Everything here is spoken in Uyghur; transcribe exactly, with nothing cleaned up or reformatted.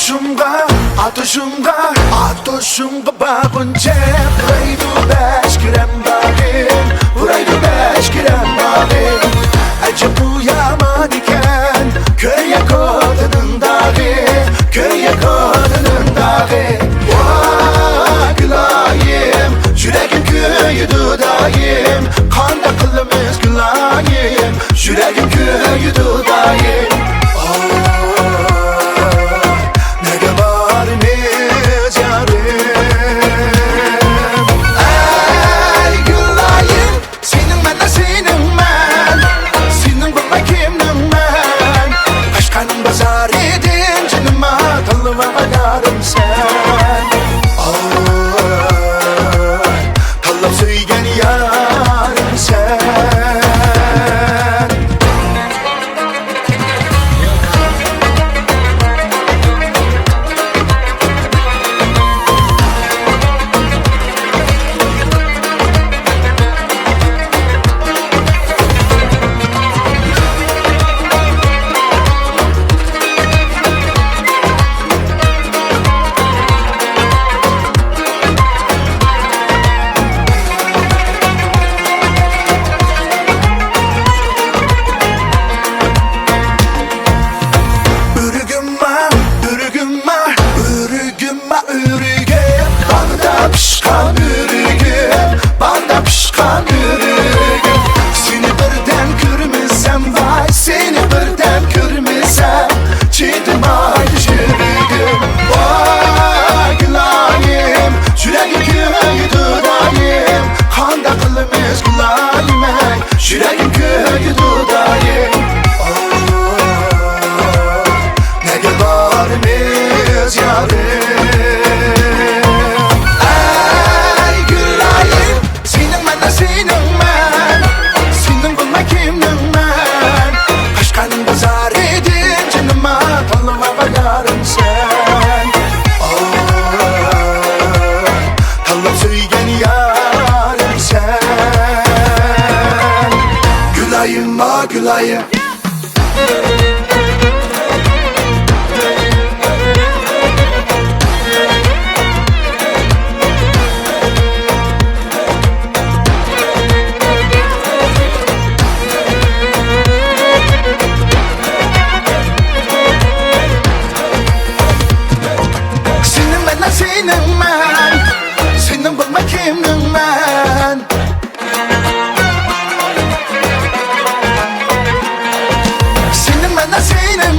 شۇڭغا، ئاتۇشۇمغا، ئاتۇشۇمغا بارغۇنچە، پۇرايدۇ بەش گىرەم باغرىم، پۇرايدۇ بەش گىرەم باغرىم. ئەجەب بۇ يامان ئىكەن، كۆرۈيە كوتىنىڭ داغى، كۆرۈيە كوتىنىڭ داغى. ۋاي گۈلايىم، يۈرەكىم كۆيىدۇ دائىم، قانداق قىلىمىز گۈلايىم؟ يۈرەكىم كۆيىدۇ دائىم. ئاھ، نەگە بارىمىز يارىم؟ ئەي گۈلايىم، سېنىڭ مەن، سېنىڭ مەن، سېنىڭ بولماي كىمنىڭ مەن؟ قەشقەرنىڭ بازارىدىن جېنىمغا تاللىۋالغان يارىم سەن. ئاھ، تاللاپ سۆيگەن يارىم سەن. ئۆرۈگۈمما، ئۆرۈگۈمما، ئۆرۈگۈمما، ئۆرۈگۈم. باغدا پىشقان ئۆرۈگۈم، باغدا پىشقان ئۆرۈگۈم. سېنى بىردەم كۆرمىسەم، ۋاي، سېنى بىردەم كۆرمىسەم، چىدىمايدۇ يۈرىكىم. ۋاي گۈلايىم، يۈرەككە كۆيىدۇ دائىم. قانداق قىلىمىز گۈلايىم، ئەي؟ يۈرەككە كۆيىدۇ دائىم. ئاھ، نەگە بارىمىز يارىم؟ ئەي گۈلايىم، سېنىڭ مەن، سېنىڭ مەن، سېنىڭ بولماي كىمنىڭ مەن؟ قەشقەرنىڭ بازارىدىن جېنىمغا تاللىۋالغان يارىم سەن. ئاھ، تاللاپ سۆيگەن يارىم سەن. گۈلايىم، ئاھ، گۈلايىم. سېنىڭ مەن، سېنىڭ مەن، سېنىڭ بولماي كىمنىڭ مەن؟ سېنىڭ مەن، سېنىڭ